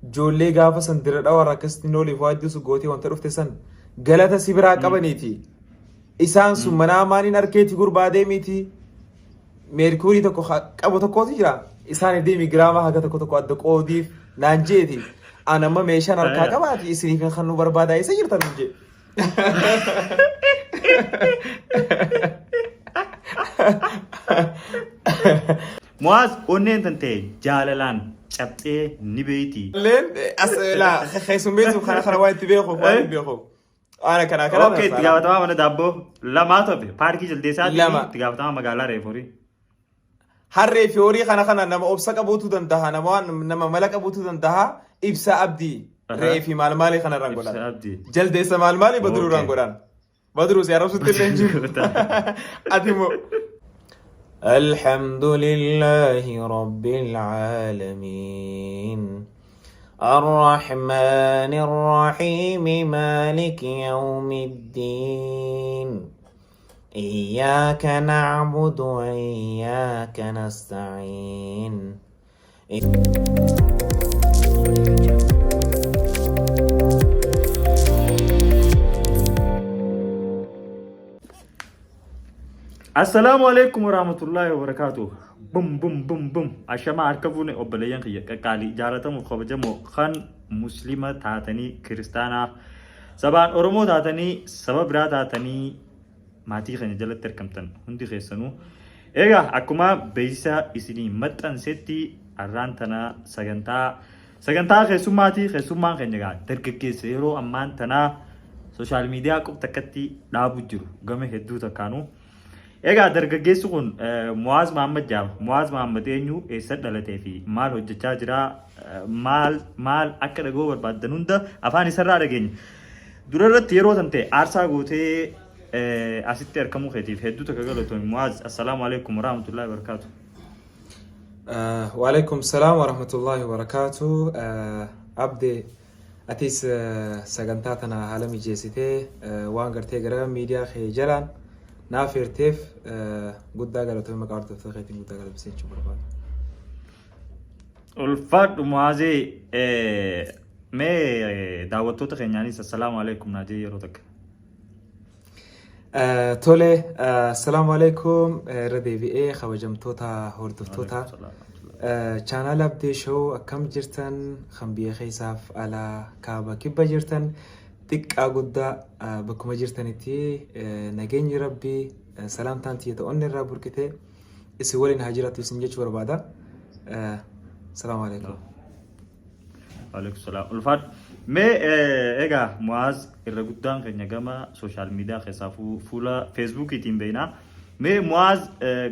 Ijoollee gaafa san dira dhawarra akkasitti nooliif waa hedduu gootee wanta dhufte san galata si biraa qabaniiti. Isaan sun manaa maaniin arkeeti gurbaa deemiiti. Meerkuurii tokko qabu tokkotu jira. Isaan deemi giraama haga tokko tokko adda qoodiif naan jeeti. An amma meeshaan harkaa qabaati isiniif kan nu barbaadaa isa jirtan nun jee. Mu'aaz onneen tan ta'e jaalalaan cabxee ni beeyti. Leen as laa keessummeessuuf kana kana waan itti beekuuf waan hin beekuuf. Waan akkanaa kana Okay, itti gaafatamaa mana daabboo lamaa tope paarkii jaldeessaatii fi Lama. itti gaafatamaa magaalaa Reeforii. Harree fi horii kana kana nama obsa qabuutu danda'a nama waan nama mala qabuutu danda'a ibsa abdii re'ee fi maal maalii kana irraan godhan. Ibsa abdii. Jaldeessa maal maalii badruu irraan Okay. godhan. Badruu si arrabsutti illee hin jiru. Ati immoo. الحمد لله رب العالمين الرحمن الرحيم مالك يوم الدين إياك نعبد وإياك نستعين. Assalaamu alaikum warahmatullaahi wabarakaatuh. Bum bum bum bum. Ashamaa harka fuune obboleeyyan kiyya qaqqaalii jaalatamuuf kabajamoo kan muslima taatanii kiristaanaa sabaan Oromoo taatanii saba biraa taatanii maatii keenya jalatti argamtan hundi keessanuu. Egaa akkuma beeksisa isinii maxxansetti har'aan tana sagantaa sagantaa keessummaatii keessummaan keenya egaa dargaggeessa yeroo ammaan tanaa sooshaal miidiyaa qub takkatti dhaabu jiru gama hedduu takkaanuu. Egaa dargaggeessi kun Mu'aaz Mahammad jedhama. Mu'aaz Mahammad eenyu eessa dhalatee fi maal hojjechaa jira maal maal akka dhaga'uu barbaaddan hunda afaan isarraa dhageenya. Dura irratti yeroo tan ta'e aarsaa gootee asitti argamuu keetiif hedduu takka galatoomi Mu'aaz. Assalaamu alaikum warahmatullahi wabarakatuh. Waalaikum salaam warahmatullahi wabarakatuh. Abde atis sagantaa tana haala mijeessitee waan gartee gara miidiyaa kee jalaan naaf eerteef guddaa galatoomi maqaa hordoftoota keetiin guddaa galatoomi jechuu barbaada. Ulfaadhu Mu'aazee mee daawwattoota keenyaanis assalaamu alaikum naa jee yeroo takka. Tole, assalaamu alaikum irra deebi'ee kabajamtoota hordoftoota chaanaala Abdee Show akkam jirtan kan biyya keessaaf alaa kaaba kibba jirtan xiqqaa guddaa bakkuma jirtanitti nageenyi rabbii salaamtaan tiyya ta'onni irraa burqite isin waliin haa jiraattu isin jechuu barbaada. Assalaamu alaikum. Waalaikum salaam. Ulfaadhu. Mee egaa Mu'aaz irra guddaan keenya gama sooshaal miidiyaa keessaa fuula feesbuukiitiin beekna. Mee Mu'aaz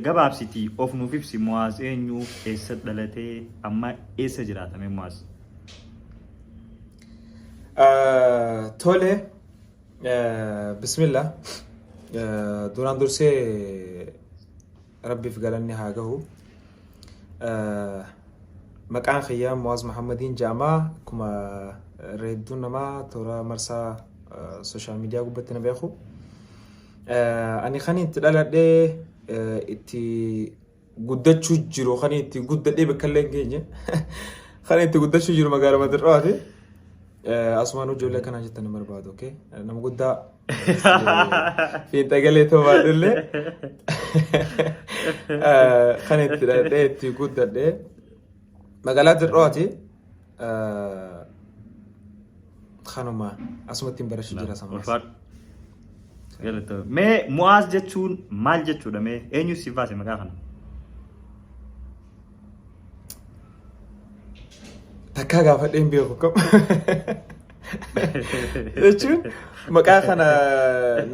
gabaabsitii of nuuf ibsi Mu'aaz eenyu eessa dhalatee amma eessa jiraata mee Mu'aaz? Tole bismillah duraan dursee Rabbiif galanni haa gahu. Maqaan kiyya Muwaaz Muhammadiin jedhama. Akkuma irra hedduun namaa toora marsaa sooshaal miidiyaa gubbatti na beeku. Ani kan itti dhaladhee itti guddachuu jiru kan itti guddadhee bakka illee hin geenye kan itti guddachuu jiru magaalaa Dirrawaati. Asumaan ijoollee akkanaa jettan hin barbaadu. Okay? Nama guddaa fiinxa galee ta'uu baadhullee kan itti dhaladhee itti guddadhee magaalaa Dirrawaati. Kanuma asumatti hin barachuu jira sammaas. Ulfaadhu. Galatoomi. Mee Mu'aaz jechuun maal jechuudha mee eenyu siif baase maqaa kana? Takkaa gaafadhee hin beeku kam. Jechuun maqaa kana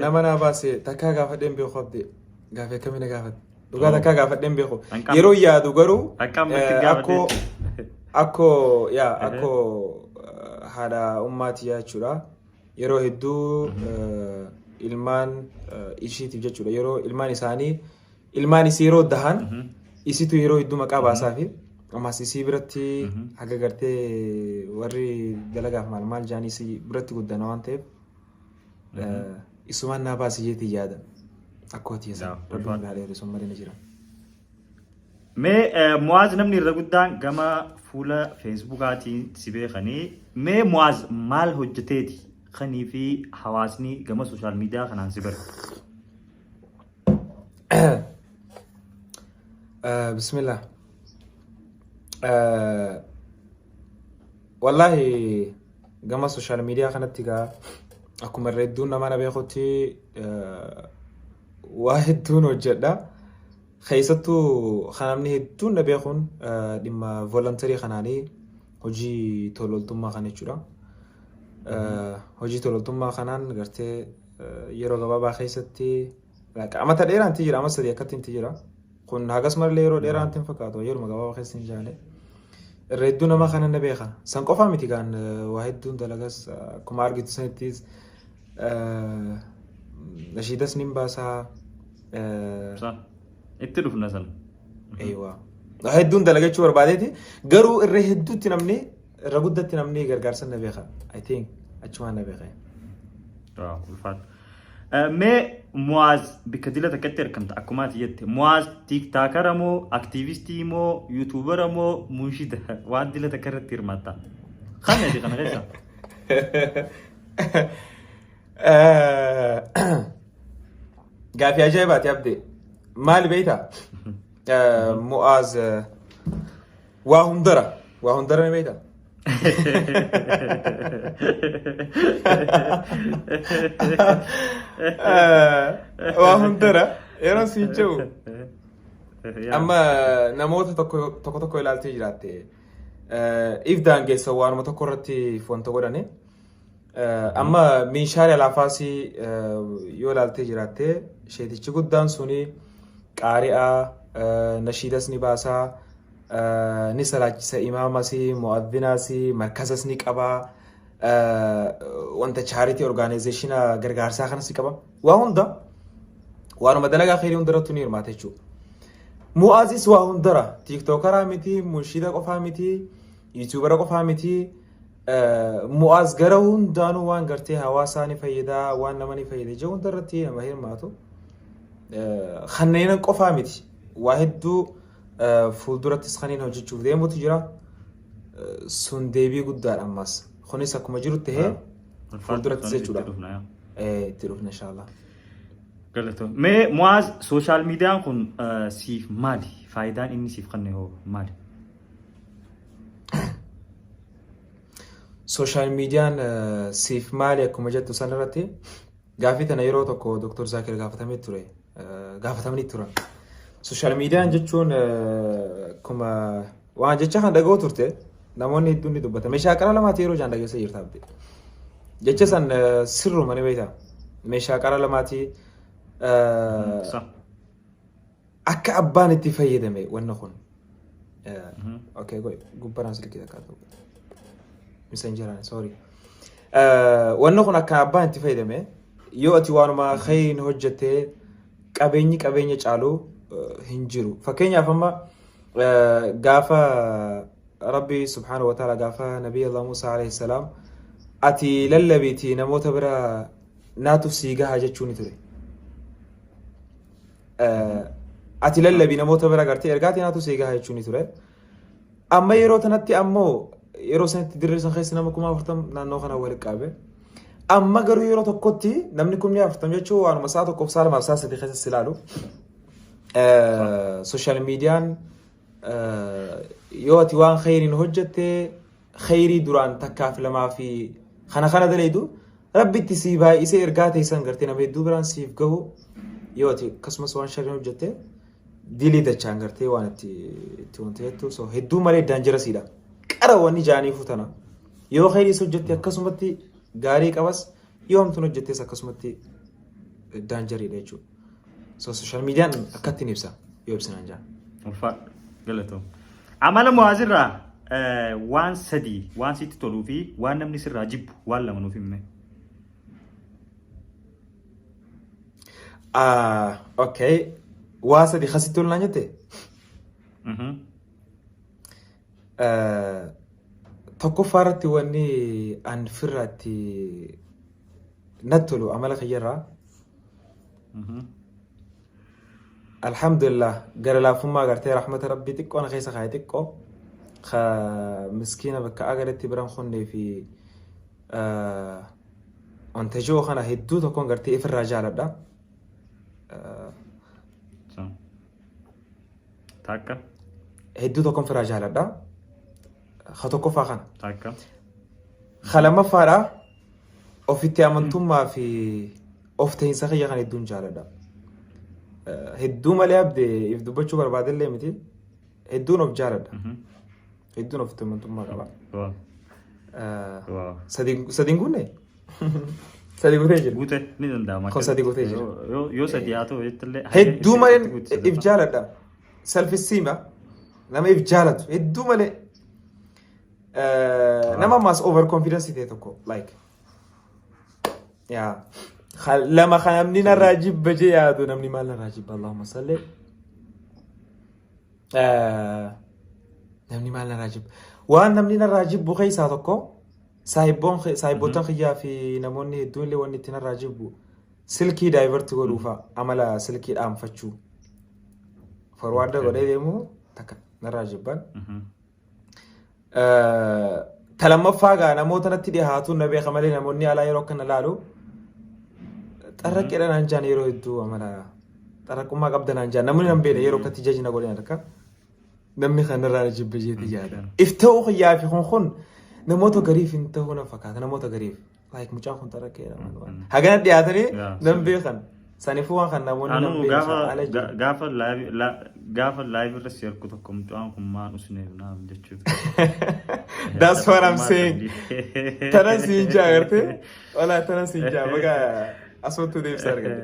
nama naa baase takkaa gaafadhee hin beeku abdee. Gaafii akkamii na gaafate? Dhugaa takkaa gaafadhee hin beeku. Yeroo yaadu garuu Akkam itti akkoo gaafadhee? akkoo yaa akkoo haadha ummaatii jechuudha. Yeroo hedduu ilmaan ishiitiif jechuudha. Yeroo ilmaan isaanii ilmaan isii yeroo dahan isitu yeroo hedduu maqaa baasaafi ammas isii biratti haga gartee warri dalagaaf maal maal jaanii isii biratti guddana waan ta'eef isumaan naa baasi jeetii yaada. Akkoo tiyya san rabbiin naa dheeressu malee ni jira. Mee Mu'aaz namni irra guddaan gama Fuula Facebookaatiin si beekanii. Mee Mu'aaz maal hojjeteeti kanii fi hawaasni gama social media kanaan si bare? Bismillah. Wallaahi gama social media kanatti gaa akkuma irra hedduun nama na beekutti waa hedduun hojjedha. Keessattuu kan namni hedduun na beekuun dhimma voluntary kanaanii hojii tololtummaa kana jechuudha. Hojii tololtummaa kanaan gartee yeroo gabaabaa keessatti amata dheeraan itti jira, amma 3 akkatti itti jira. Kun hagas malee yeroo dheeraan itti hin fakkaatu, yeruma gabaabaa keessa hin jaale. Irra hedduu nama kana na beeka. San qofaa miti gaan waa hedduun dalagas akkuma argitu sanittis nashiidas nin baasaa. Itti dhufna sana. Eeywaa. Hedduun dalagachuu barbaadeeti. Garuu irra hedduutti namni irra guddatti namni gargaarsa na beeka. I think achumaan na beeka. Ulfaata. Mee Mu'aaz bikka dila takkatti argamta akkuma ati jette. Mu'aaz TikTokera moo activistii moo YouTubera moo munshida waan dila takka irratti hirmaatta? Kami ati kana keessa? Gaafii ajaa'ibaati abdee. Maali beektaa? Mu'aaz waa hundara. Waa hundara ni beektaa? Waa hundara yeroo siin jedhu amma namoota tokko tokko tokko ilaaltee jiraatte if daangeessa waanuma tokko irratti wanta godhani. Amma meeshaalee alaafaasii yoo ilaaltee jiraatte sheetichi guddaan suni qaari'aa nashiidas ni baasaa ni salaachisa imaamas mu'adhinaas markazas ni qaba wanta charity organization gargaarsaa kanas ni qaba waa hunda waanuma dalagaa kheyrii hundarrattu ni hirmaata jechuudha. Mu'aazis waa hundara TikTokeraa miti munshiida qofaa miti YouTubera qofaa miti Mu'aaz gara hundaanuu waan gartee hawaasaa ni fayyadaa waan nama ni fayyada ijoo hunda irratti nama hirmaatu. Kanneen qofaa miti waa hedduu fuuldurattis kanneen hojjechuuf deemutu jira. Sun deebii guddaadha ammas. Kunis akkuma jiru tahee fuuldurattis jechuudha. Itti dhufna inshallah. Galatoom. Mee Mu'aaz social mediaan kun siif maali? Faayidaan inni siif kenne hoo maali? Social mediaan siif maali akkuma jettu san irratti gaafii tana yeroo tokko Dr. Zaakir gaafatamee ture. Gaafatamanii turan. Social mediaan jechuun akkuma waan jecha kan dhaga'u turte namoonni hedduun ni dubbata. Meeshaa qara lamaati yeroo jaan dhageessee jirta abdi. Jecha san sirruma ni beekta. Meeshaa qara lamaati akka abbaan itti fayyadame wanni kun. Okay, go gubbaraan silkii takka ta'u. Messengeraan, sorry. Wanni kun akka abbaan itti fayyadame yoo ati waanuma khayriin hojjettee qabeenyi qabeenya caalu hin jiru. Fakkeenyaaf amma gaafa Rabbi subhaanahu wa ta'ala gaafa Nabii Allah Musaa alayhi salaam ati lallabiitii namoota bira naatu sii gaha jechuun ture. Ati lallabii namoota bira gartee ergaatii naatu sii gaha jechuun ture. Amma yeroo tanatti ammoo yeroo sanatti dirree san keessa nama 40,000 naannoo kana walitti qabe. Amma garuu yeroo tokkotti namni 40,000 jechuun waanuma sa'a tokkoof sa'a lamaaf sa'a sadii keessa si ilaalu. Social mediaan yoo ati waan kheyriin hojjette kheyrii duraan takkaaf lamaa fi kana kana dalaydu rabbitti sii baay'isee ergaa teessan gartee nama hedduu biraan siif gahu yoo ati akkasumas waan sharriin hojjette dilii dachaan gartee waan itti itti wanta jettu so hedduu malee dangerousiidha. Qara wanni jaaniifu tana yoo kheyriis hojjette akkasumatti gaarii qabas yoo hamtuun hojjettes akkasumatti dangeriidha jechuudha. So social mediaan akkattiin ibsa yoo ibsinaan jaan. Ulfaadhu galatoom. Amala Mu'aazirraa waan sadii waan sitti toluu fi waan namni sirraa jibbu waan lama nuuf himi. Okay. Waa sadi kasitti tolu naan jette? Tokkoffaa irratti wanni an firraatti natti tolu amala kiyyarraa alhamdulillah gara laafummaa gartee rahmata rabbii xiqqoo na keessa kaa'e xiqqoo Ka miskiina bakka agaretti biraan kunnee fi wanta jiru kana hedduu tokkoon gartee ifirraa jaaladha. Takka. Hedduu tokkoon ifirraa jaaladha. Ka tokkoffaa kana. Takka. Ka lammaffaadha, ofitti amantummaa fi of ta'iinsa kiyya kan hedduun jaaladha. Hedduu malee abdee if dubbachuu barbaadellee miti. Hedduun of jaaladha. Hedduun ofitti amantummaa qaba. Sadiin guunne? Sadi guutee jira. Guute ni danda'ama. Kun sadi guutee jira. Yoo sadi haa ta'u jettillee. Hedduu malee if jaaladha. Self esteem nama if jaalatu hedduu malee nama ammaas over confidence ta'e tokko like yaa lama kan namni narraa jibba jee yaadu, namni maal narraa jibba, Allahumma salli, namni maal narraa jibba, waan namni narraa jibbu keessaa tokko saahibboon saahibboottan kiyyaa fi namoonni hedduun illee wanni itti narraa jibbu silkii divert godhuufa, amala silkii dhaamfachuu, forward godhee deemuu takka narraa jibban. Ta lammaffaa gaa namoota natti dhiyaatu na beeka malee namoonni alaa yeroo akkana laalu xarraqqeedha naan jaan, yeroo hedduu amala xarraqqummaa qabda naan jaan. Namni nan beekne yeroo akkatti jaji na godhan harka namni kanarraa na jibba jeeti yaada. If ta'uu kiyyaa fi kun namoota gariif hin ta'uu na fakkaata, namoota gariif. Like mucaan kun xarraqqeedha. Hagana dhiyaatanii nan beekan. Saniifuu waan kan namoonni nan Anu beekan gaafa ala jiru. Gaafa live gaafa live irra si argu tokko mucaan kun maan usneef naam jechuudha. That's what I'm saying. Tanan siin jaa gartee? Walaa tanan siin jaa baga asumatti deebisa argate.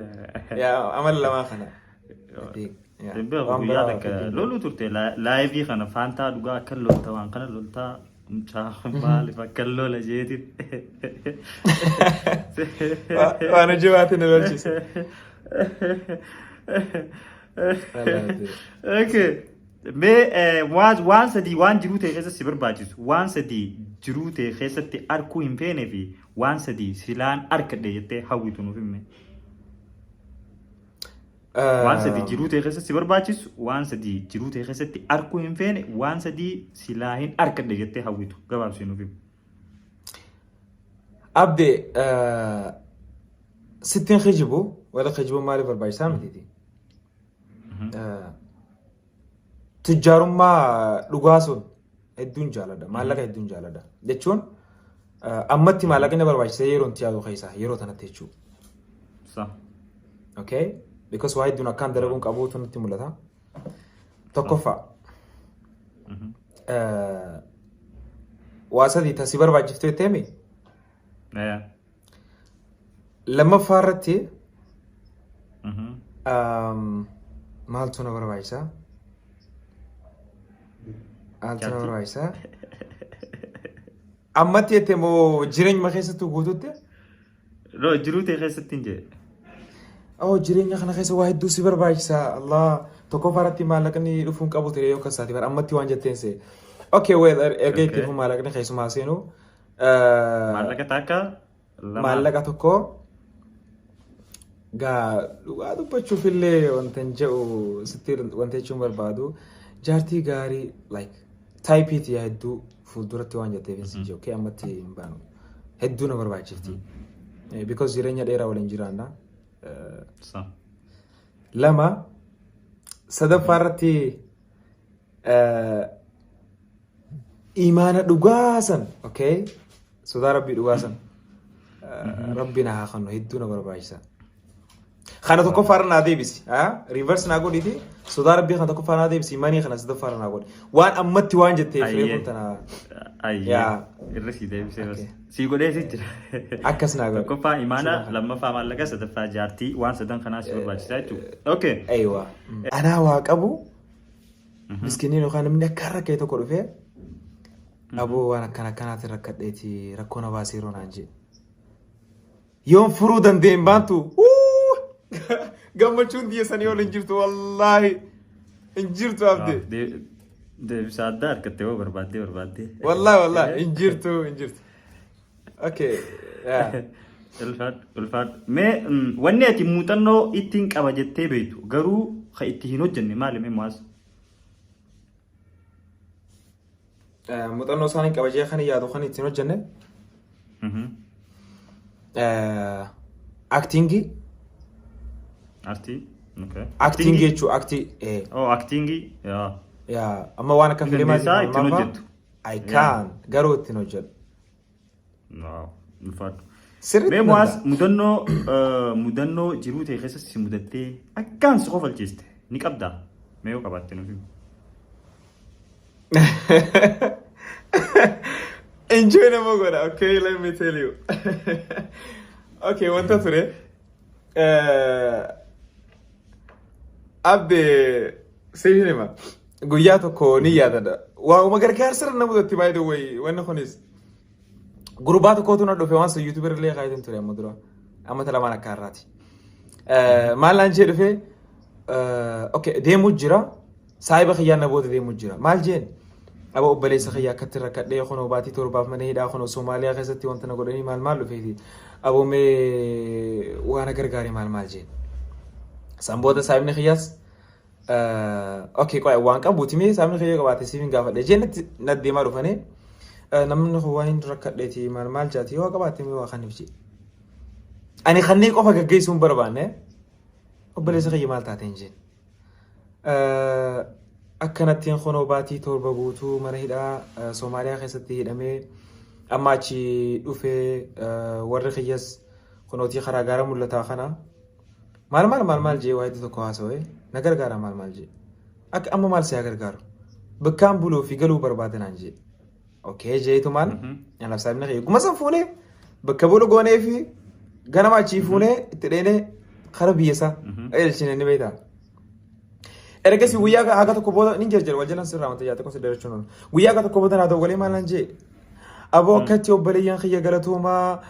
Yaa amala lamaa kana. I think, yeah. Beeku Waan guyyaa biraa takka fedhiin. loluu turte live kana faantaa dhugaa akka lolta, waan kana loltaa, mucaa kun maaliif akka lola jeetiin. Waan hojii baatiin na lolchise. Wallaahi. Okay. Mee waan sadii waan jiruu ta'e keessatti si barbaachisu, waan sadii jiruu ta'e keessatti arkuu hin feenee fi waan sadii silaan arkadhe jettee hawwitu nuuf himi. Waan sadii jiruu ta'e keessatti si barbaachisu, waan sadii jiruu ta'e keessatti arkuu hin feene, waan sadii silaa hin arkadhe jettee hawwitu gabaabsii nuuf himi. Abde, sittiin kijibu wala kijibu maaliif barbaachisaa mitiiti. Tujjaarummaa dhugaa sun hedduun jaaladha. Maallaqa hedduun jaaladha. Jechuun ammatti maallaqni na barbaachisa yeroo itti yaadu keessaa yeroo tanatti jechuudha. Okay? Because waa hedduun akkaan dalaguun qabuutu nutti mul'ata. Tokkoffaa. Waa sadii tasii barbaachiftu jettee mi? Lammaffaa irratti maaltu na barbaachisa? Maaltu na Jaartii. barbaachisa? Ammatti jette moo jireenyuma keessattuu guututti? No, jiruu ta'e keessatti hin jedhe. Oh, jireenya kana keessa waa hedduu si barbaachisa. Allah, tokkoffaa irratti maallaqni dhufuun qabu ture yoo akkas taate bara ammatti waan jetteen see. Okay, well, erga itti fufu maallaqni keessumaa seenu. Maallaqa takka lama. Maallaqa tokko gaa dhugaa dubbachuuf illee wanta hin jedhu sitti wanta jechuun barbaadu jaartii gaarii like type yaa hedduu fuulduratti waan jetteef hin siin jedhu, okay, ammatti hin baanu hedduu na barbaachifti. Because jireenya dheeraa waliin jiraanna. Lama sadaffaa irratti imaana dhugaasan, okay, sodaa rabbii dhugaasan rabbi na haa kennu, hedduu na barbaachisa. Kana tokkoffaa irra naa deebisi. Reverse naa godhiiti sodaa rabbii kana tokkoffaa naa deebisi, imaanii kana sadaffaa irra naa godhi. Waan ammatti waan jetteef reefuun tana Ayyee. Yaa. Irra sii deebisee bas. Okay. Sii godhee si jira. Akkas naa godhi. Tokkoffaa imaana, Sodaa kana. lammaffaa maallaqa, sadaffaa jaartii, waan sadan kanaa si barbaachisaa jechuudha. Okay. Aywa. Anaa waa qabu miskiniin yookaan namni akka rakkate tokko dhufee, aboo waan akkana akkanaatiin rakkadheeti rakkoo na baasee yeroo naan jee. Yoon furuu dandeenye baantu gammachuun biyya sanii ol hin jirtu, wallaahi hin jirtu abdee. Deebisa addaa argatte yoo barbaaddee barbaaddee. Wallaahi wallaahi hin jirtu, hin jirtu. Okay. Yeah. Ulfaadhu, ulfaadhu. Mee wanni ati muuxannoo ittiin qaba jettee beektu garuu kan itti hin hojjenne maali mee Mu'aaz? Muuxannoo isaanii qabajee kan yaadu kan ittiin hojjenne actingii. Artii. Okay. Actingii jechuun actii. Oh, actingii. Yaa. Yaa, amma waan akka Ni filimaa dandeessaa ittiin hojjettu. I can, garuu ittiin hojjedhu. Wow, ulfaadhu. Sirriitti Mee Mu'aaz, danda'a. mudannoo jiruu ta'e keessatti si mudattee akkaan si kofalchiiste ni qabdaa? Mee yoo qabaatte nuuf himi. Enjoy nama godha, okay, let me tell you. Okay, wanta ture. Abde, siif hima. Guyyaa tokko ni yaadadha. Waa'uma gargaarsa irra nama mudatti, by the way, wanni kunis. Gurbaa tokkotu na dhufe, waan sun YouTube irra illee kaayetin ture amma dura. Amma lamaan akka har'aati. Maal naan jee dhufe, okay, deemuu jira. Saahiba kiyyaan na booda deemuu jira. Maal jeen? Aba, obboleessa kiyya akkatti rakkadhee, kunoo baatii 7f mana hidhaa, kunoo Somaaliyaa keessatti wanta na godhanii, maal maal dhufeeti. Aboo, mee waan na gargaari, maal maal jeen. San booda saahibni kiyyaas, okay, qo'e waan qabuuti, mee saahibni kiyya qabaate siif hin gaafadhe jeen, natti na deemaa dhufanii, namni kun waan hin rakkadheeti, maal maal jaati, yoo qabaatte mee waa kaniif jee. Ani kanneen qofa gaggeessuu hin barbaanne, obboleessa kiyya maal taateen jeen. Akkanattiin kunoo baatii 7 guutuu mana hidhaa Somaaliyaa keessatti hidhamee, amma achi dhufee, warri kiyyas kunootii karaa gaara mul'ataa kana, maal maal maal maal jee, waa hedduu tokko haasawee, na gargaara, maal maal jee. Akka amma maal si haa gargaaru, bakkaan buluu fi galuu barbaada naan jee. Okay jeetu, maal anaaf saabni kiyya guma san fuunee bakka bulu goonee fi ganama achii fuunee itti dheenee kara biyya isaa qajeelchine, ni beektaa. Ergasii guyyaa haga tokko booda ni jarjara wal jalan sirraa wanta jaate qosa dheerachuun oolu. Guyyaa haga tokko booda naa dawwalee, maal naan jee? Aboo, akkatti obboleeyyan kiyya galatoomaa,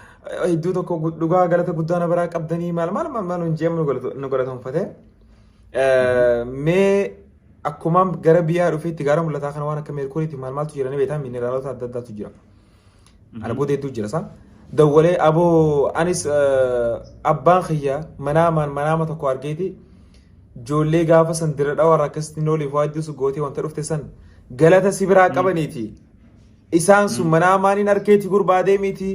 hedduu tokko dhugaa galata guddaa na biraa qabdanii, maal maal maal maal hin jeemu, nu galatoomfate. Mee akkuma gara biyyaa dhufeetti gaara mul'ataa kana waan akka meerkuuriitti maal maaltu jira ni beektaa, mineraalota adda addaatu jira. Albuuda hedduu jira isaa. Dawwalee, aboo, anis abbaan kiyya manaamaan manaama tokko argeeti, ijoollee gaafa san dira dhawaa akkasitti nooliif waa hedduu gootee wanta dhufte san galata si biraa qabaniiti. Isaan sun manaamaan argeeti, gurbaa deemiiti.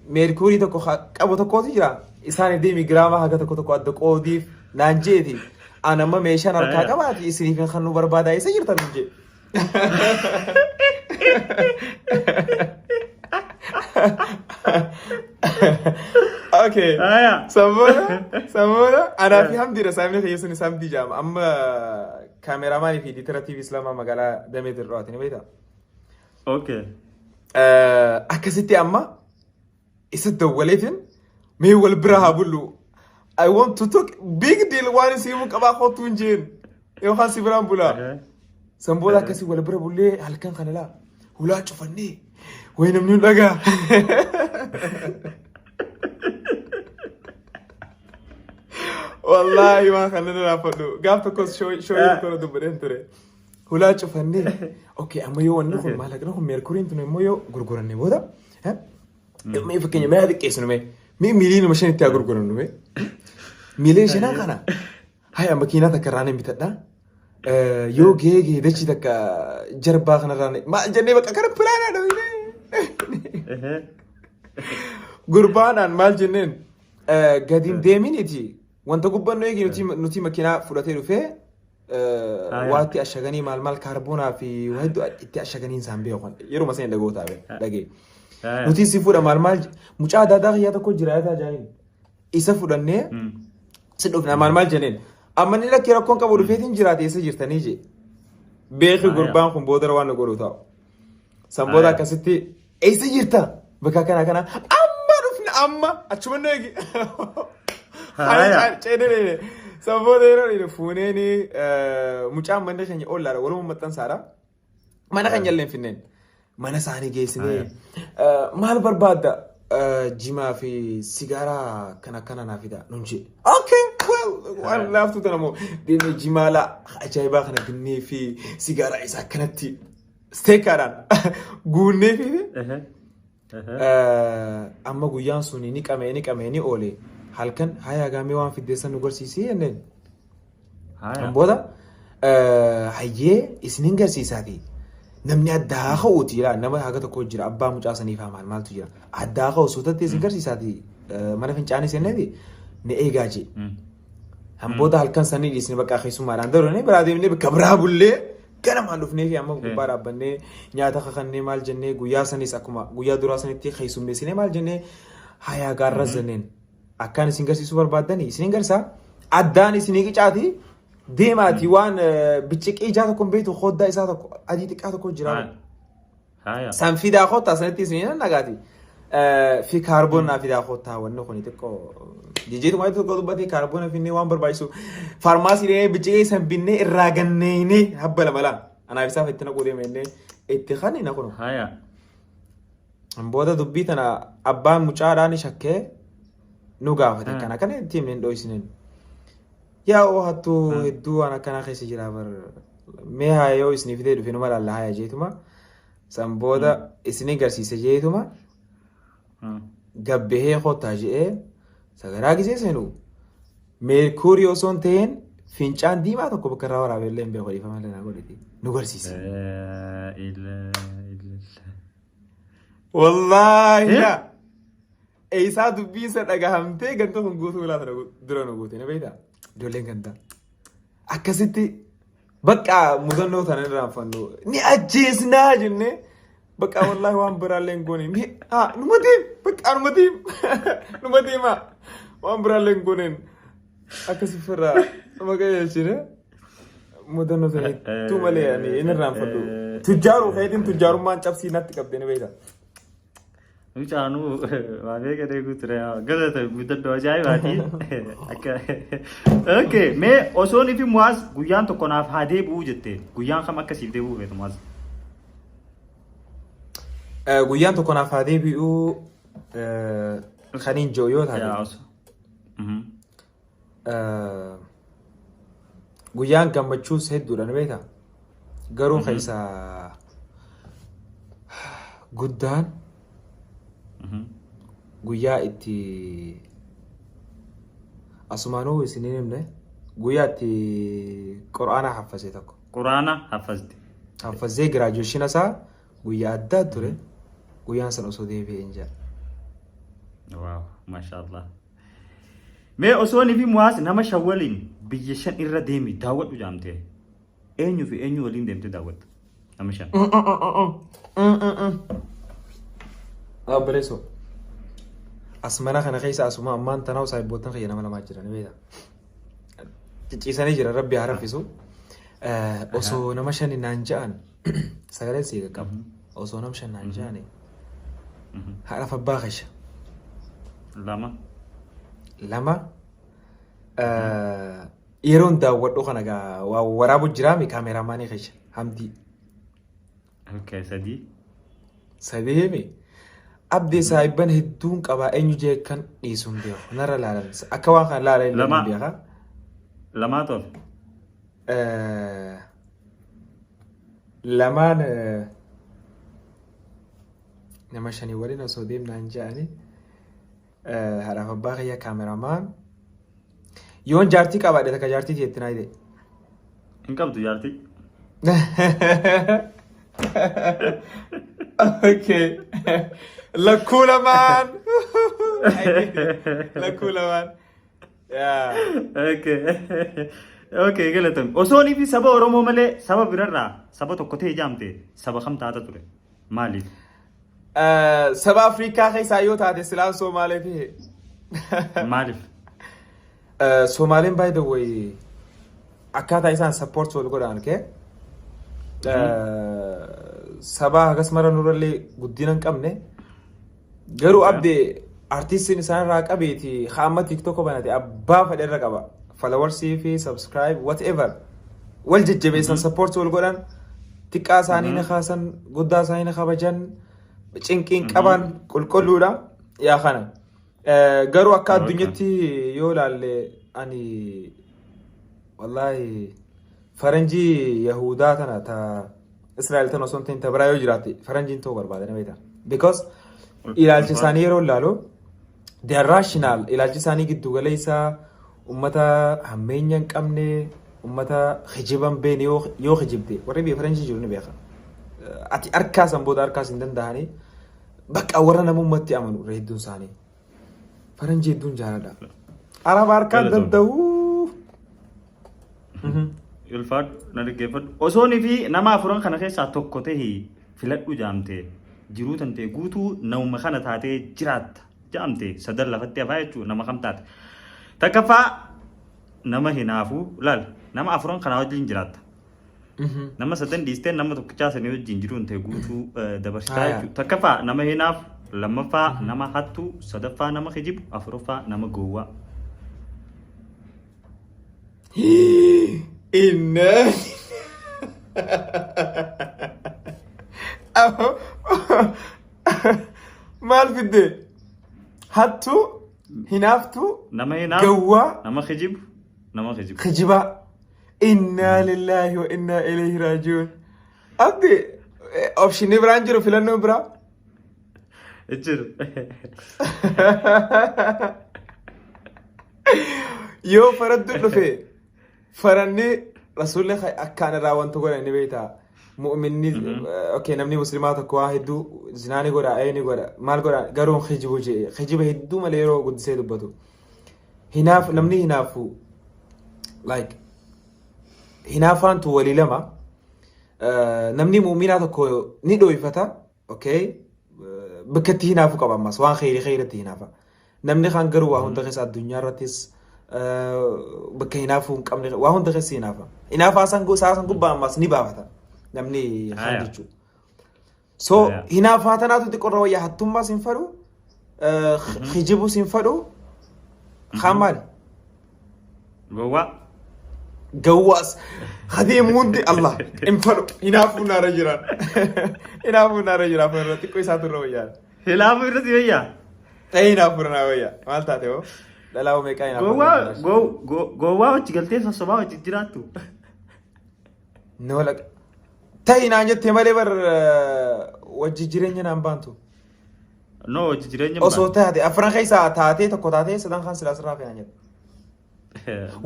Meerkuurii tokko qabu tokkotu jira. Isaan deemi, giraama haga tokko tokko adda qoodiif naan jeeti. An amma meeshaan harkaa qabaati isiniif kan nu barbaadaa, isa jirtan nun jee. Okay. Aya. Samboona anaa fi Hamdiidha, saamni kiyya sun Hamdii jedhama. Amma kaameraamaanii fi editor TV Islaamaa magaalaa Damee Dirrawaati, ni beektaa? Okay. Akkasitti amma isa dawwaleetiin, mee wal bira haa bullu. I want to talk big deal, waan isii himuu qabaa, kootu hin jeen. Yookaan si biraan bulaa. San booda akkasii wal bira bullee, halkan kana laa hulaa cufannee, wayi namni nu dhagaa. Wallaahi waan kana na raafadhu. Gaaf tokkos shooyii tokko na dubbadheen ture. Hulaa cufannee, okay, amma yoo wanni kun maallaqni kun meerkuriin tun immoo yoo gurguranne booda, mee fakkeenya mee haa xiqqeessinu, mee 5 miliyoonatti haa gurgurannu, mee 5 miliyoona kana haya makiinaa takka irraa nan bitadha. Yoo gahee gahee dachii takka jarbaa kanarraa maal jennee bakka kana pilaanaa dhabine. Gurbaanaan maal jenneen, gadi hin deeminiiti wanta gubbannu eegi, nuti makiinaa fudhatee dhufee waatti ashaganii, maal maal, kaarboonaa fi waa hedduu itti ashaganii isaan beekan, yeruma sana dhagoo taabe dhagee. Nuti si fuudha, maal maal, mucaa adda kiyyaa tokko jira yaataa jaaniin isa fudhannee si dhufna, maal maal jenneen. Amma inni lakkee rakkoon qabu, dhufeetiin jiraate, eessa jirtanii jee. Beeki, gurbaan kun boodara waan nu godhu taa'u. San booda akkasitti, eessa jirta, bakka kana kana, amma dhufna, amma achuma nu eegi. Ceedee san booda yeroo inni fuuneeni mucaan manni keenya ollaadha, waluma maxxansaadha. Mana keenya illee hin finneen. Mana isaanii geessinee, maal barbaadda? Jimaa fi sigaaraa kan akkana naa fida nun jee. Okay, well, waan laaftuu tana moo deemee jimaa laa ajaa'ibaa kana binnee fi sigaaraa isaa akkanatti steekaadhaan guunnee fi amma guyyaan sun ni qamee ni qamee ni oole, halkan haya gaamee waan fiddeessan nu garsiisii jenneen. Kan booda, hayyee, isinin garsiisaati. Namni adda haa ka'uuti ilaa, nama haga tokko jira, abbaa mucaa saniif haa maal maaltu jira. Adda haa ka'u, suutatti isin garsiisaati, mana fincaanii seenneeti na eegaa jee. Hamboota halkan sanii dhiisne, bakka keessummaadhaan darbe biraa deemnee bakka biraa bullee ganamaan dhufnee fi amma gubbaa dhaabbannee nyaata kakannee maal jennee, guyyaa sanis akkuma guyyaa duraa sanitti keessummeessinee maal jennee hayaa gaarra jenneen. Akkaan isin garsiisuu barbaaddanii isin garsiisaa, addaan isinii qicaati deemaati, waan bicciqii ijaa tokko hin beektu, hoddaa isaa tokko adii xiqqaa tokko jira. San fidaa kottaa, sanitti isin nagaati. Fi kaarboon naa fidaa kottaa, wanni kun xiqqoo jijjiiruma tokko dubbatee kaarboon finnee waan barbaachisu faarmaasii deemee bicciqee san binnee irraa ganneeynee habba lama lama anaaf isaaf itti naquu deemnee itti kan na kunu. Booda dubbii tana abbaan mucaadhaan shakkee nu gaafate, kana kana itti himneen dho'isineen. Yaa oo hattuu hedduu waan akkanaa keessa jira bar, mee haa yoo isinii fidee dhufe numa laalla haya jeetuma, san booda isinii garsiise jeetuma gabbahee kottaa je'ee sagaraa gisee seenu meerkuurii osoo hin ta'in fincaan diimaa tokko bakka irraa waraabee illee hin beeku, dhiifama illee naa godhiti nu garsiise. Wallaahi laa. Eessaa dubbiin isa dhagahamtee ganta kun guutuu laata dura nu guute na beektaa? Ijoolleen gantaa. Akkasitti bakka mudannoo tana irraanfannu ni ajjeesnaa jennee, bakka wallaahi waan biraallee hin goone, ni numa deem, bakka numa deem, numa deema, waan biraallee hin gooneen akkasi ofirraa numa qajeelchine. Mudannoo sana hedduu malee ani hin irraanfadhu. Tujjaaruu keetiin tujjaarummaan cabsii natti qabde ni beektaa? Mucaanuu waa beeka deeguu ture, galata guddadhu, ajaa'ibaati. Akka okay, mee osoon ifi Mu'aaz guyyaan tokko naaf haa deebi'uu jette, guyyaan kam akkasiif deebi'uu feetu, Mu'aaz? Guyyaan tokko naaf haa deebi'uu kan hin jiru yoo taate, guyyaan gammachuus hedduudha ni beektaa? Garuu keessa guddaan guyyaa itti asumaanuu isiniin himne, guyyaa itti qur'aana haffase tokko. Quraana haffazte. Haffazee graduation isaa guyyaa addaa ture. Guyyaan san osoo deebi'ee hin jedha. Waaw, maashaallah. Mee osoon ifi Mu'aaz nama shan waliin biyya shan irra deemi daawwadhu jaamte, eenyu fi eenyu waliin deemte daawwatta? Nama shan. Obboleessoo. As mana kana keessa asuma ammaan tanaa saayibboottan kiyya nama lamaa jira ni beektaa. Cicciisanii jira, rabbi haa raffisu. Osoo nama shani naan ja'an sagaleen sii qaqqaba. Osoo nama shan naan ja'ani haadhaaf abbaa keessa. Lama. Lama, yeroon daawwadhu kana gaa waa waraabu jiraami, kaameraamaanii keessa Hamdii. Okay, sadii. Sadii himi. Abdii saayibban hedduun qabaa, eenyu jee kan dhiisu hin beeku. Narra laalan akka waan kana laalan illee Lama. hin beeka. Lamaa tola. Lamaan nama shanii waliin osoo deemnaan jedhani, haadhaaf abbaa kiyya, kaameramaan, yoon jaartii qabaadhe takka jaartii tiyetti naa jedhe. Hin qabdu jaartii. Okay. Lakkuu lamaan. Lakkuu lamaan. Yeah. Okay, galatoomi. Osoo fi saba Oromoo malee saba birarraa saba tokko ta'e jaamte, saba kam taata ture? Maaliif? Saba Afrikaa keessaa yoo taate silaan Somaalee ta'e. Maaliif? Somaaleen, by the way, akkaataa isaan support wal godhan kee saba hagas mara nurrallee guddina hin qabne, garuu abdee artistiin isaan irraa qabeeti amma TikTok banate abbaa fedhe irra qaba, followersii fi subscribe whatever, wal jajjabeessan, support wal godhan, xiqqaa isaanii ni kaasan, guddaa isaanii ni kabajan, cinqiin qaban, qulqulluudha yaa kana. Garuu akka addunyaatti yoo ilaalle, ani wallaahi faranjii Yahudaa tana ta Israa'el tana osoo hin ta'in ta biraa yoo jiraatte faranjiin ta'uu barbaada, ni beektaa. Because ilaalcha isaanii yeroo ilaalu, they are rational, ilaalchi isaanii giddu galeessa, ummata hammeenya hin qabne, ummata kijiba hin beekne, yoo kijibde warri biyya faranjii jiru ni beeka. Ati harkaa san booda harkaas hin danda'anii bakka warra namummatti amanu irra hedduun isaanii. Faranjii hedduun jaaladha. Araba harkaan Galatoom. danda'u. Ulfaadhu na dhaggeeffadhu. Osoonii fi nama afuran kana keessaa tokko tahi filadhu jaamte jiruu tantee guutuu namuma kana taatee jiraatta jaamte sadan lafatti hafaa jechuudha nama kam taate. Takkaffaa nama hinaafuu laal nama afuran kanaa wajjin jiraatta. Nama sadan dhiistee nama tokkichaa sanii wajjin jiruu tantee guutuu dabarsitaa jechuudha. Takkaffaa nama hinaafu, lammaffaa nama hattuu, sadaffaa nama kijibu, afuraffaa nama gowwaa. Inna. Maal fidde? Hattuu, hinaaftuu, Nama hinaafu, gawwaa, nama kijibu, nama kijibu. Kijibaa. Innaa lillaahi wa innaa ilayhi raaji'uun. Abdi, opshinii biraan jiru filannoon biraa. Jiru. Yoo faraddu dhufe faranni rasuulli akkaan irraa wanta godhan ni beekta. Mu'minni okay namni muslimaa tokko waa hedduu zinaa ni godha ee ni godha maal godha garuu hin kijibu jee kijiba hedduu malee yeroo guddisee dubbatu. Hinaaf namni hinaafu like hinaafaantu walii lama. Namni mu'minaa tokko ni dhooyfata okay bakka itti hinaafu qaba ammas waan kheyrii kheyratti hinaafa. Namni kaan garuu waa hunda keessa addunyaa irrattis bakka hinaafuu hin qabne waa hunda keessa hinaafa. Hinaafaa san isaa san gubbaa ammas ni baafata namni kaan jechuudha. So hinaafaa tanaatu xiqqoorra wayyaa hattummaas hin fadhu kijibus hin fadhu kaan maali? Gowwaa. Gawwaas hadeemu hundi Allah hin fadhu hinaafuu naara jira. Hinaafuu naara jira afaan irra xiqqoo isaatu irra wayyaa. Hilaafuu irratti wayyaa. Ta'ee hinaafuu irra naa wayyaa. Maal taate hoo? Dhalaa hoo meeqaa hinaafuu Gowwaa irra jira? gowwaa wajji galtee sossobaa wajji jiraattu. No laqa. Ta'ii naan jettee malee bar wajji jireenya naan baantu. No wajji jireenya Osoo taate afran keessaa taatee tokko taatee sadan kan silaa sirraa fe'an jedha.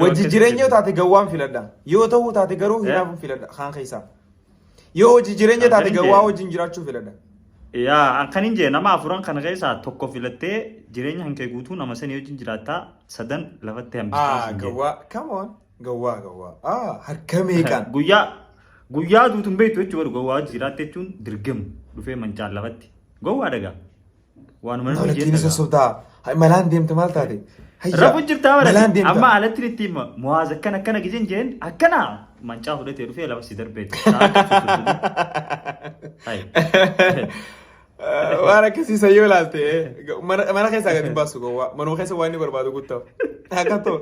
Wajji jireenya yoo taate gawwaan filadha. Yoo ta'uu taate garuu hinaafuun filadha kaan keessaa. Yoo wajji jireenya taate gawwaa wajjin jiraachuu filadha. Yaa kan hin jee nama afuran kana keessaa tokko filattee jireenya kan kee guutuu nama sanii wajjin jiraattaa sadan lafatti hambistaa Ah siin jee. gawwaa come on gawwaa gawwaa ah harka meeqaan. Guyyaa guyyaa duutu hin beektu jechuudha gowwaa wajji jiraatte jechuun dirgam dhufee mancaan lafatti. Gowwaa dhagaa. Waanuma namni Lolakkiin jeen isa dhagaa. sobdaa. Malaan deemte maal taate? Hayya. Rafu jirtaa Malaan barate. deemta. Amma alatti itti hima. Muwaaz akkana akkana gizeen jeen akkana mancaa fudhatee dhufee lafa si darbeeti. Hai. Waan akkasii san yoo ilaalte mana keessaa gadi hin baasu gowwaa. Manuma keessa waan inni barbaadu guuttaaf. Akka ta'u.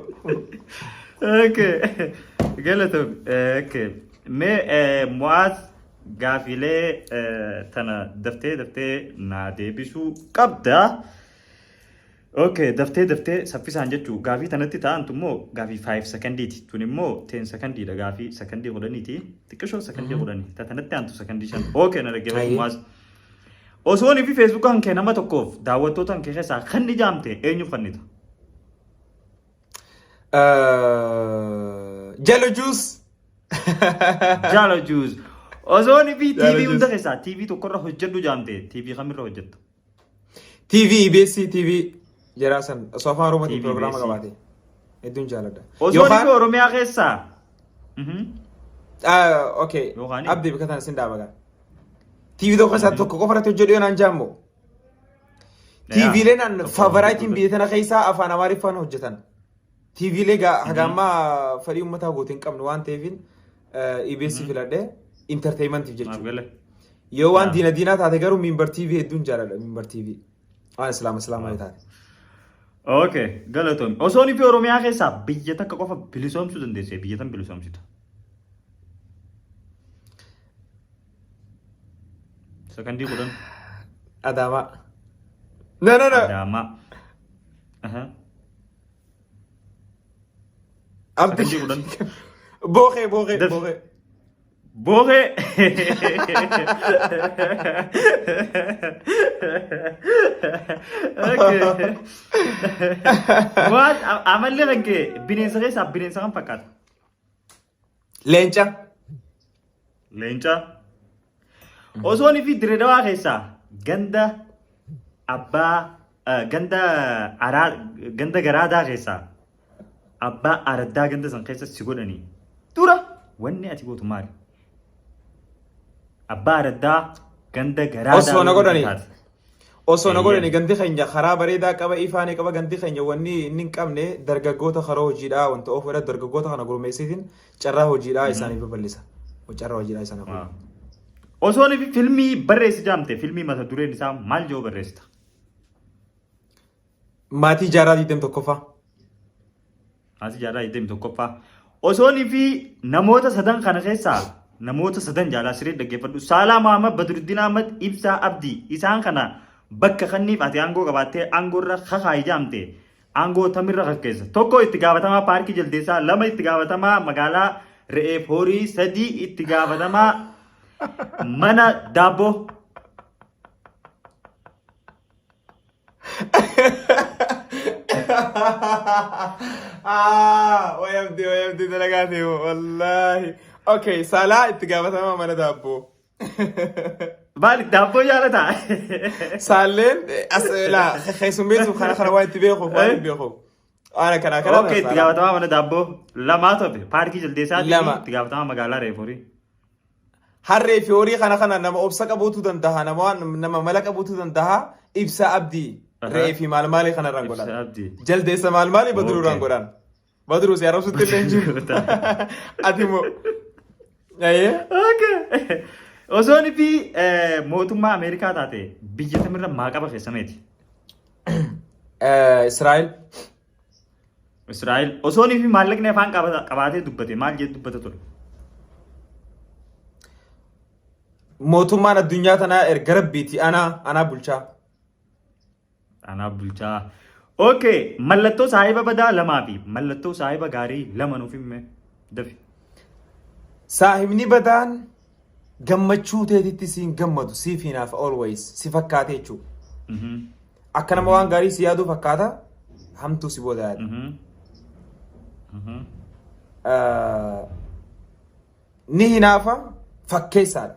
Okay. Galatoom. Okay. Mee Muwaaz gaafiilee tana daftee daftee naa deebisuu qabda. Okay, daftee daftee saffisaan jechuu gaafii tanatti ta'antu immoo gaafii 5 sekondiiti. Tun immoo 10 sekondiidha gaafii sekondii 10ti. Xiqqishoo sekondii 10. Ta tanatti aantu sekondii 5. Okay, na dhaggeeffadhu Ayyee. Mu'aaz. Osoo fi Feesbuukaan kee nama tokkoof daawwattoota kee keessaa kan ijaamte eenyuuf kennita? Jalo juice. Jalo juice. Osoo fi Jalo TV hunda juice. keessaa TV tokkorra hojjedhu jaamte TV kamirra hojjetta? TV EBS TV jaraa san osoo afaan Oromootiin TV piroogiraama EBS. qabaate hedduun jaaladha. Osoo fi Oromiyaa keessaa. Okay Yookaan abdii bika tana sin dhaaba gaa. TV tokko keessaa tokko qofa irratti hojjedhu yoo naan jaammo. TVleen an favaraayitiin biyya tana keessaa afaan Amaariffaan hojjetan. TVlee haga ammaa fedhii uummataa guutuu hin qabnu waan ta'eef EBS filadhee entertainmentiif Naaf jechuudha. gale. Yoo waan Yaa. diina diinaa taate garuu Minbar TV hedduun jaaladha Minbar TV. Waan islaama islaamaa yoo taate. Okay, galatoomi. Osoo fi Oromiyaa keessaa biyya takka qofa bilisoomsuu dandeesse biyya tam bilisoomsita? Sakandii 10. Adaamaa. No no no. Adaamaa. Aha. Abdi. Sakandii 10. Booqee booqee Daf. booqee. Booqee. Okay. Waan amalli kan kee bineensa keessaa bineensa kan fakkaata. Leenca. Leenca. Osoo fi Diredawaa keessaa ganda abbaa ganda araa ganda garaadaa keessaa abbaa araddaa ganda san keessa si godhanii dura wanni ati gootu maali? Abbaa araddaa ganda garaadaa Osoo na yoo godhanii. taate. Osoo na godhani Eeyyee. gandi keenya karaa bareedaa qaba, ifaanii qaba. Gandi keenya wanni inni hin qabne dargaggoota karaa hojiidhaa wanta oofuudha. Dargaggoota kana gurmeessiitiin carraa hojiidhaa isaaniif babal'isa. Carraa hojiidhaa isaaniif. Waaw. Osoo fi filmii barreessi jaamte, filmii mata dureen isaa maal jedhu barreessita? Maatii jaarraa 21ffaa. Maatii jaarraa 21ffaa. Osoo fi namoota sadan kana keessaa namoota sadan jaalaa sirrii dhaggeeffadhu. Saalaa Muhammad, Badruddin Ahmad, Ibsaa Abdii. Isaan kana bakka kanniif ati aangoo qabaattee aangoo irra kakaayi jaamte, aangoo tamirra kakkeessa? Tokko, itti gaafatamaa paarkii jaldeessaa; lama, itti gaafatamaa magaalaa re'eef horii; sadii, itti gaafatamaa mana daabboo. Ah, way abdii, way abdii dalagaa ta'e wallaahi. Okay, Saalaa itti gaafatamaa mana daabboo. Maali, daabboo jaalataa? Saalleen as laa keessummeessuuf kana kana waan itti beekuuf waan itti beekuuf. Waan akkanaa kana. Okay, itti gaafatamaa mana daabboo lamaa tofe paarkii jaldeessaatii fi Lama. itti gaafatamaa magaalaa re'eef horii. Harree fi horii kana kana nama obsa qabuutu danda'a, nama waan nama mala qabuutu danda'a. Ibsa Abdii re'ee fi maal maalii kana irraan godhan. Ibsa Abdii. Jaldeessa maal maalii Badruu irraan godhan. Badruu si arrabsutti illee hin jiru. Ati immoo. Ayyee. Okay. Osoo fi mootummaa Ameerikaa taate, biyya tamirra maaqaba keessameeti? Israa'el. Israa'el. Osoo fi maallaqni afaan qabaatee dubbate, maal jedhu dubbata ture? Mootummaan addunyaa tanaa erga rabbiiti anaa bulchaa. Anaa bulchaa. Okay, mallattoo saahiba badaa lamaa fi mallattoo saahiba gaarii lama nuuf himi. Dafi. Saahibni badaan gammachuu teetitti siin gammadu, siif hinaaf always si fakkaate jechuudha. Akka nama waan gaarii si yaaduu fakkaata, hamtuu si booda yaada. Ni hinaafa, fakkeessaadha.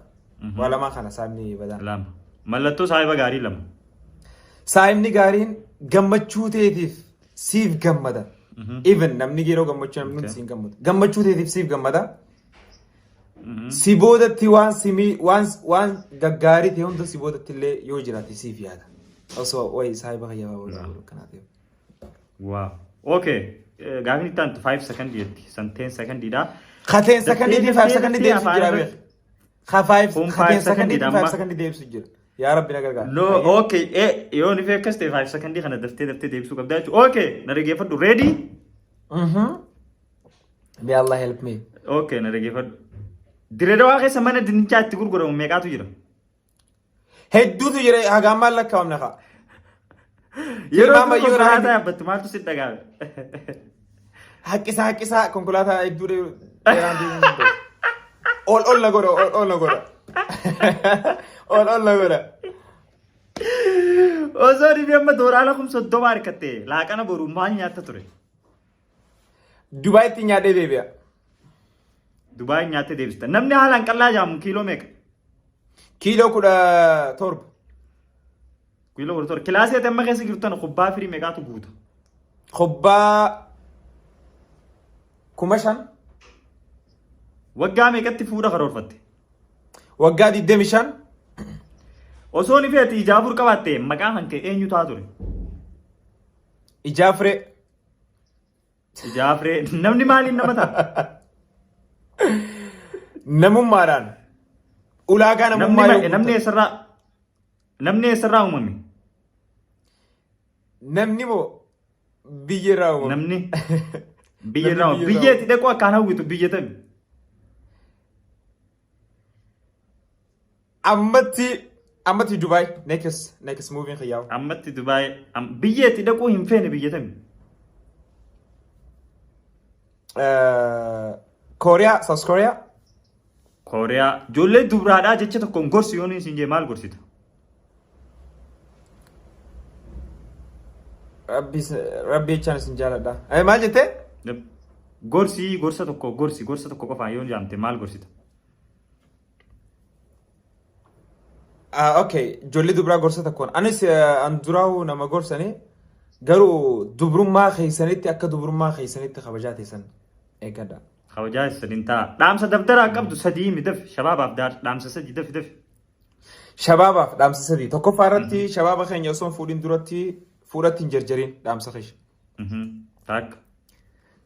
Waa lamaan kana saahibni badaan. Lama. Mallattoo saahiba gaarii lama. Saahibni gaariin gammachuu teetiif siif gammada. Even namni yeroo gammachuu namni hundi siin gammadu. Gammachuu teetiif siif gammada. Si boodatti waan simii waan waan gaggaarii ta'e hunda si boodatti illee yoo jiraate siif yaada. Osoo wayi saahiba kiyya waa kanaa ta'e. Wow. Okay. Gaafni itti aantu 5 second jetti. San 10 secondiidha. Ka 10 secondiitiin 5 secondii deebisu jira beek. Ka 5 Kun ka 10 5 secondiitiin 5 amma. secondii deebisu jira. Yaa Rabbi na gargaar. No, okay. Yoo ni akkas ta'e 5 secondii kana daftee daftee deebisuu qabdaa jechuudha. Okay, na dhaggeeffadhu. Ready? Mhm. May Allah help me. Okay, na dhaggeeffadhu. Diredawaa keessa mana dinnichaa itti gurguramu meeqaatu jira? Hedduutu jira, haga ammaan lakkaa'amne kaa. Yeroo Tilmaama dur yoo konkolaataa yaabbattu maaltu si dhaga'ame? Haqqisaa haqqisaa konkolaataa hedduu dheeraan deemuu hin danda'u. Ol ol na godha, ol ol na godha. Ol ol na godha. Osoo dhibee amma doolaara 30,000 argatte, laaqana boru maal nyaatta ture? Dubaayitti nyaadhee deebi'a. Dubaay nyaattee deebista. Namni haalaan qallaa jaamu kiiloo meeqa? Kiiloo 17. Kiiloo 17. Kilaasii ati amma keessa jirtu tana kubbaa firii meeqaatu guuta? Kubbaa 5,000. Waggaa meeqatti fuudha karoorfatte? Waggaa 25. Osoo ni feeti ija afur qabaatte, maqaan kan kee eenyu ta'a ture? Ijaafree. Ijaafree. Namni maaliin nama ta'a? Namummaadhaan. Ulaagaa Namni namummaa yoo namni guutte. Eessarraa uumame? Namni moo biyya irraa uumame? Namni biyya irraa Namni uumame. biyya irraa Biyya itti dhaquu akkaan hawwitu biyya tami? Ammatti Dubaay next moving xiyyaa'u. Ammatti Dubaay. Biyya itti dhaquu hin feene biyya tami? Kooriyaa, South Korea. Kooriyaa. Ijoollee dubraadhaa jecha tokkoon gorsi yoo isin jee, maal gorsita? Rabbi rabbi jechaan isin jaaladha. Maal jettee? Gorsi, gorsa tokko gorsi, gorsa tokko qofaan yoo jaamte maal gorsita? Okay, ijoollee dubraa gorsa tokkoon. Anis an duraa'uu nama gorsanii garuu dubrummaa keessanitti akka dubrummaa keessanitti kabajaa teessan eeggadha. Kabajaa sadiin ta'a. Dhaamsa dabtaraa qabdu sadii himi dafi. Shabaabaaf dhaamsa sadii dafi dafi. Shabaabaaf dhaamsa sadii. Tokkoffaa irratti shabaaba keenya osoo hin fuudhin duratti fuudhatti hin jarjariin dhaamsa keessa. Takka.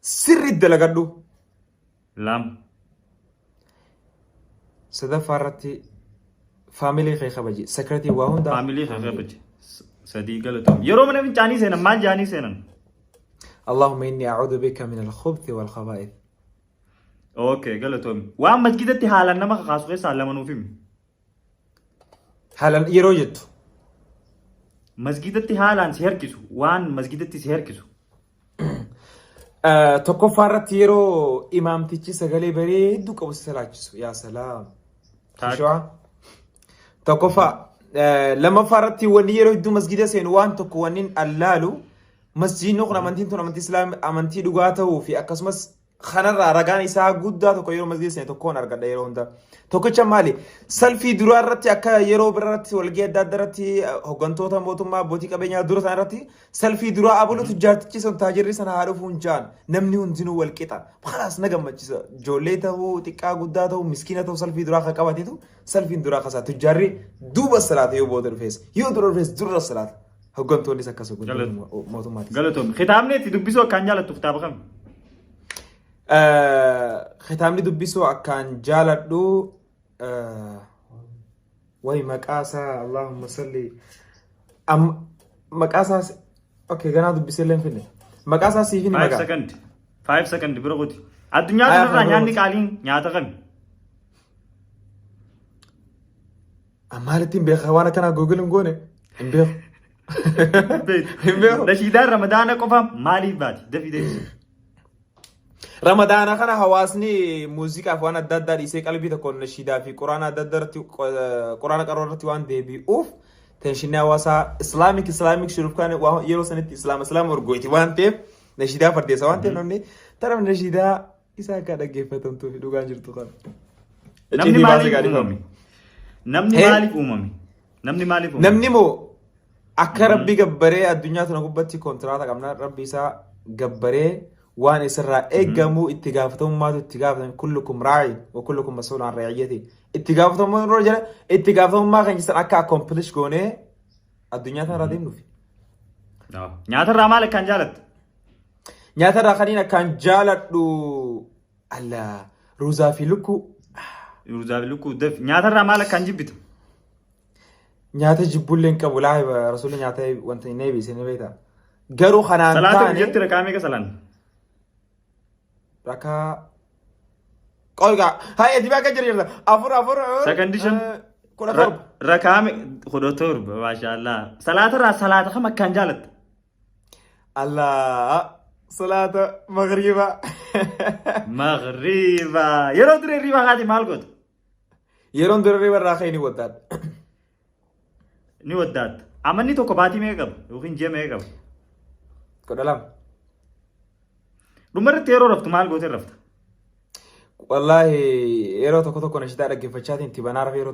Sirriitti dalagadhu. Lama. Sadaffaa irratti family kee kabaji. Secret waa hundaa. Family kee kabaji. Sadii galatoom. Yeroo mana fincaanii seenan maal jaanii seenan? اللهم إني أعوذ بك من الخبث والخبائث. Okay, galatoom. Waan masgidatti haalaan nama kakaasu keessaa lama nuuf himi. Haalaan yeroo jettu. Masgidatti haalaan si harkisu. Waan masgidatti si harkisu. Tokkoffaa irratti yeroo imaamtichi sagalee bareedduu qabu si salaachisu. Yaa salaam. Takka. Tokkoffaa. Lammaffaa irratti wanni yeroo hedduu masgida seenu waan tokko wanni allaalu masjidni kun amantiin tun amantii islaam amantii dhugaa ta'uu fi akkasumas kanarraa ragaan isaa guddaa tokko yeroo masgida seenu tokkoon argadha yeroo hunda. Tokkicha maali? Salfii duraa irratti akka yeroo biraa irratti walgahii adda addaa irratti hooggantoota mootummaa abbootii qabeenyaa dura ta'an irratti salfii duraa abulu tujjaartichi sun taajirri sana haa dhufuun jaan namni hundinuu wal qixa. Khalaas na gammachiisa. Ijoollee ta'uu xiqqaa guddaa ta'uu miskiina ta'uu salfii duraa kan qabateetu salfiin duraa kasaa tujjaarri duuba salaata yoo booda dhufees yoo dura dhufees dura salaata. Hooggantoonnis akkas hooggantoonni mootummaatis. Galatoom. Kitaabni itti dubbisuu akkaan jaalattu kitaaba kami? Kitaabni dubbisuu akkaan jaaladhu wayi maqaa isaa Allahumma salli maqaa isaa okay ganaa dubbisee illee hin finne maqaa isaa siif hin 5 maqaa second. 5 second bira kuti. Addunyaa Aya, kanarraa kana bira nyaanni kuti. qaaliin nyaata kami? Maalittiin beekaa waan akkanaa Google hin goone hin beeku. Hin beeku. Nashiidaan Ramadaana qofa maaliif baati? Dafii deebisi. Ramadaana kana hawaasni muuziqaaf waan adda addaa dhiisee qalbii tokkoon nashiidaa fi quraana adda addaa irratti quraana qaroo irratti waan deebi'uuf tension hawaasaa Islamic shurufkaan yeroo sanitti islaama islaama urgooti waan ta'eef nashiidaa fardeessa waan ta'eef namni taraf nashiidaa isaa akka dhaggeeffatamtuu fi dhugaan jirtu kana. Namni Icciitii baasee maaliif gaarii uumame? Namni Eh? maaliif uumame? Namni maaliif uumame? Namni moo akka rabbi gabbaree addunyaa tana gubbatti kontiraata qabna rabbi isaa gabbaree waan isarraa eegamu itti gaafatamummaatu itti gaafatame كلكم راع وكلكم مسؤول عن رعيته itti gaafatamummaa irra jira itti gaafatamummaa kan san akka accomplish goonee addunyaa tana irraa deemnuuf. Nyaatarraa maal akkaan jaalattu? Nyaatarraa kaniin akkaan jaaladhu alla ruuzaa fi lukkuu. Ruuzaa fi lukkuu daf. Nyaatarraa maal akkaan jibbitu? Nyaata jibbullee hin qabu laa rasuulli nyaata wanta hin eebise ni beekta. Garuu kanaan Salaata taane guyyatti rakaa meeqa salaan? Rakaa qoygaa haa ati bakka jira jirta afur afur Sakandii 5. 17. Rakaa 17 maashaallah. Salaatarraa salaata kam akkaan jaalatta? Allah salaata magriiba. Magriiba. Yeroo dura hirriibaa kaate maal goota? Yeroon dura hirriiba irraa ka'e ni waddaadha. Ni waddaatta. Amanni tokko baatii meeqa qaba? Yookiin ji'a meeqa qaba? 12. Dhumarratti yeroo raftu maal gootee rafta? Wallaahi yeroo tokko tokko nashidaa dhaggeeffachaatiin tibanaa rafee yeroo